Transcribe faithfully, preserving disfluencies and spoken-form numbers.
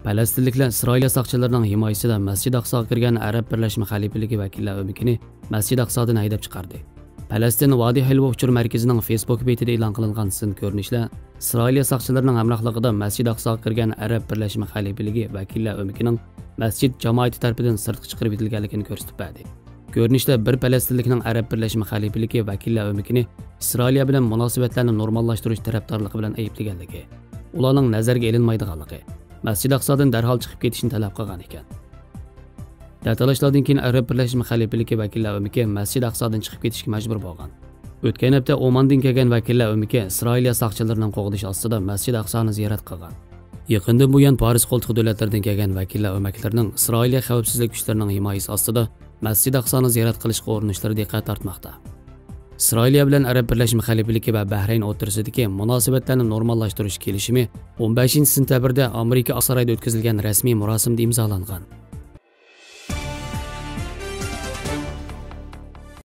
پەلەستىنلىكلەر ئىسرائىلىيە ساقچىلىرىنىڭ ھىمايىسىدە مەسچىد ئاقساغا كىرگەن ئەرەب بىرلەشمە خەلىپىلىكى ۋەكىللەر ئۆمىكىنى مەسچىد ئاقسادىن ھەيدەپ چىقاردى. پەلەستىن ۋادى ھەلۋە ئۇچۇر مەركىزىنىڭ فېيسبۇك بېتىدە ئېلان قىلىنغان سىن كۆرۈنۈشلەر ئىسرائىلىيە ساقچىلىرىنىڭ ھەمراھلىقىدا مەسچىد ئاقساغا كىرگەن ئەرەب بىرلەشمە خەلىپىلىكى ۋەكىللەر ئۆمىكىنىڭ مەسچىت جامائىتى تەرىپىدىن سىرتقا چىقىرىۋېتىلگەنلىكىنى كۆرسىتىپ بەردى. كۆرۈنۈشتە بىر پەلەستىنلىكنىڭ ئەرەب بىرلەشمە خەلىپىلىكى ۋەكىللەر ئۆمىكىنى ئىسرائىلىيە بىلەن مۇناسىۋەتلەرنى نورماللاشتۇرۇش تەرەپدارلىقى بىلەن ئەيىبلىگەنلىكى، ئۇلارنىڭ نەزەرگە ئېلىنمايدىغانلىقى، مەسچىد ئاقسادىن دەرھال چىقىپ كېتىشنى تەلەپ قىلغان ئىكەن. دەتالاشلاردىن كېيىن ئەرەب بىرلەشمە خەلىپىلىكى ۋەكىللەر ئۆمىكى مەسچىد ئاقسادىن چىقىپ كېتىشكە مەجبۇر بولغان. ئۆتكەن ھەپتە ئوماندىن كەلگەن ۋەكىللەر ئۆمىكى ئىسرائىلىيە ساقچىلىرىنىڭ قوغدىشى ئاستىدا مەسچىد ئاقسانى زىيارەت قىلغان. يېقىندىن بۇيان پارس قولتۇقى دۆلەتلىرىدىن كەلگەن ۋەكىللەر ئۆمەكلىرىنىڭ ئىسرائىلىيە خەۋپسىزلىك كۈچلىرىنىڭ ھىمايىسى ئاستىدا مەسچىد ئاقسانى زىيارەت قىلىشقا ئۇرۇنۇشلىرى دىققەت تارتماقتا. ئىسرائىلىيە بىلەن ئەرەب بىرلەشمە خەلىپىلىكى ۋە بەھرەين ئوتتۇرىسىدىكى مۇناسىۋەتلەرنى نورماللاشتۇرۇش كېلىشىمى ئون بەشىنچى سېنتەبىردە ئامېرىكا ئاقسارايدا ئۆتكۈزۈلگەن رەسمىي مۇراسىمدا ئىمزالانغان.